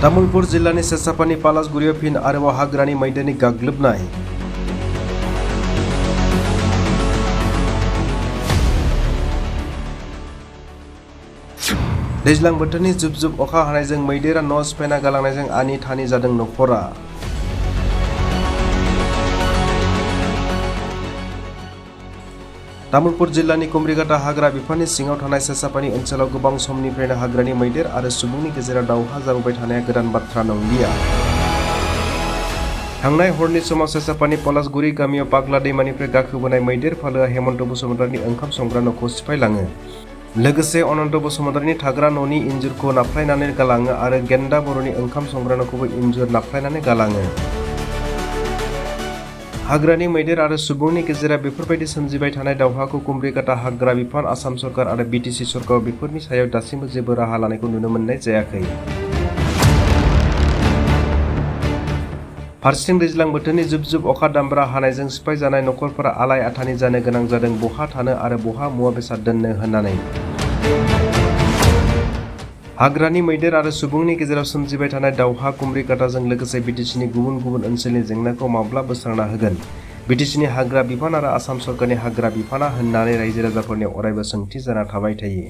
तामुलपुर जिल्लानि सेसापानि पालासगुरियाव फिन आरोबाव हाग्रानि मैदेरनि गाग्लोबनाय। दैज्लां बोथोरनि जुब जुब अखा हानायजों मैदेरा न' सिफायना गालांनायजों आनि थानि जादों नखरा। तामुलपुर जिल्लानि कुमरिघाटा हाग्रा बिफाननि सिङाव थानाय सेसापानि ओनसोलाव गोबां समनिफ्रायनो हाग्रानि मैदेर आरो सुबुंनि गेजेराव दावहा जाबोबाय थानाया गोदान बाथ्रा नंलिया। थांनाय हरनि समाव सेसापानि पलासगुरि गामियाव पाग्ला दैमानिफ्राय गाखोबोनाय मैदेर फालोआ हेमन्त बसुमतारिनि ओंखाम संग्रा न'खौ सिफायलाङो। लोगोसे अनन्त बसुमतारिनि थाग्रा न'नि इन्जुरखौ नाफ्लायनानै गालाङो आरो गेन्दा बर'नि ओंखाम संग्रा न'खौबो इन्जुर नाफ्लायनानै गालाङो। हाग्रानि मैदेर आरो सुबुंनि गेजेराव बेफोरबायदि सोमजिबाय थानाय दावहाखौ कुमरिघाटा हाग्रा बिफान, आसाम सरकार आरो बिटिसि सरकार बेफोरनि सायाव दासिमबो जेबो राहा लानायखौ नुनो मोननाय जायाखै। फारसेथिं दैज्लां बोथोरनि जुब जुब अखा दामब्रा हानायजों सिफाय जानाय नखरफोरा आलाय आथानि जानो गोनां जादों बहा थानो आरो बहा मुवा बेसाद दोननो होननानै। हाग्रानि मैदेर आरो सुबुंनि गेजेराव सोमजिबाय थानाय दावहा कुमरिघाटाजों लोगोसे बिटिसिनि गुबुन गुबुन ओनसोलनि जेंनाखौ माब्ला बोस्रांना होगोन बिटिसिनि हाग्रा बिफान आरो आसाम सरकारनि हाग्रा बिफाना होननानै रायजो राजाफोरनि अरायबो सोंथि जाना थाबाय थायो।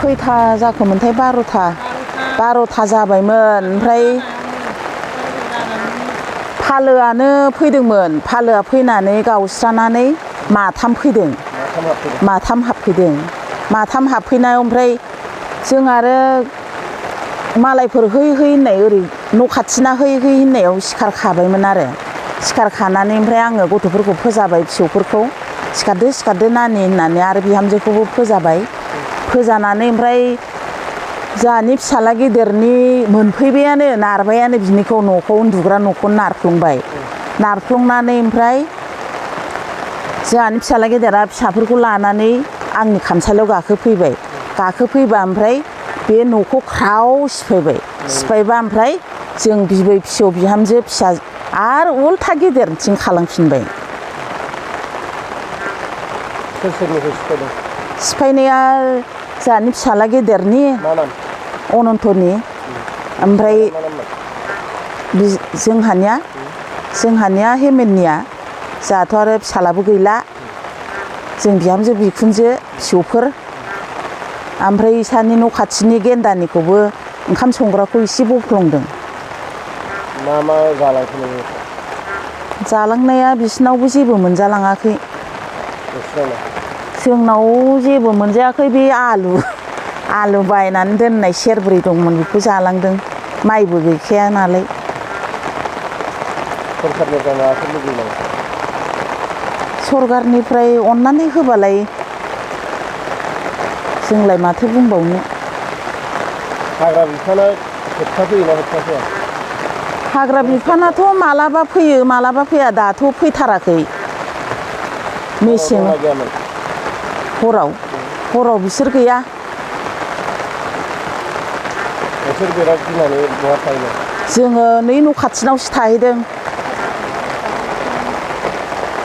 खैथा जाखोमोनथाय 12था जाबायमोन। ओमफ्राय फालोआनो फैदोंमोन। फालोआ फैनानै गावस्रानानै माथाम फैदों। माथाम हाबफैनायाव ओमफ्राय जों आरो मालायफोर है होननाय ओरै न' खाथिना है होननायाव सिखार खाबायमोन आरो। सिखार खानानै ओमफ्राय आङो गथ'फोरखौ फोजाबाय, फिसौफोरखौ सिखारदो नानि होननानै आरो बिहामजोखौबो फोजाबाय। फोजानानै ओमफ्राय जोंहानि फिसाला गेदेरनि मोनफैबायानो, नारबायानो बिनिखौ न'खौ उन्दुग्रा न'खौ नारफ्लंबाय। नारफ्लंनानै ओमफ्राय जोंहानि फिसाला गेदेरा फिसाफोरखौ लानानै आंनि खामसालियाव गाखोफैबा ओमफ्राय बे न'खौ ख्राव सिफायबा ओमफ्राय जों बिबै फिसौ बिहामजो फिसा आरो उल्था गेदेरथिं खालामफिनबाय। सिफायनाया जोंहानि फिसाला गेदेरनि अनन्तनि, ओमफ्राय जोंहानिया हेमेननिया। जोंहाथ' आरो फिसालाबो गैला, जों बिहामजो बिखुनजो फिसौफोर। ओमफ्राय इसानि न' खाथिनि गेन्दानिखौबो ओंखाम संग्राखौ एसे बफ्लंदों। मा जालांनाया बिसिनावबो जेबो मोनजालाङाखै। जोंनाव जेबो मोनजायाखै। बे आलु बायनानै दोननाय सेरब्रै दंमोन, बेखौ जालांदों। माइबो गैखाया नालाय। सरकारनिफ्राय अननानै होबालाय जोंलाय माथो बुंबावनो। हाग्रा बिफाना होबथा फैयोना होबथा फैया? हाग्रा बिफानाथ' मालाबा फैयो मालाबा फैया। दाथ' फैथाराखै। मेसें हराव बिसोर गैया। बिसोर बिराद गिनानै बहा थाहैदों? जोङो नै न' खाथिनावसो थाहैदों।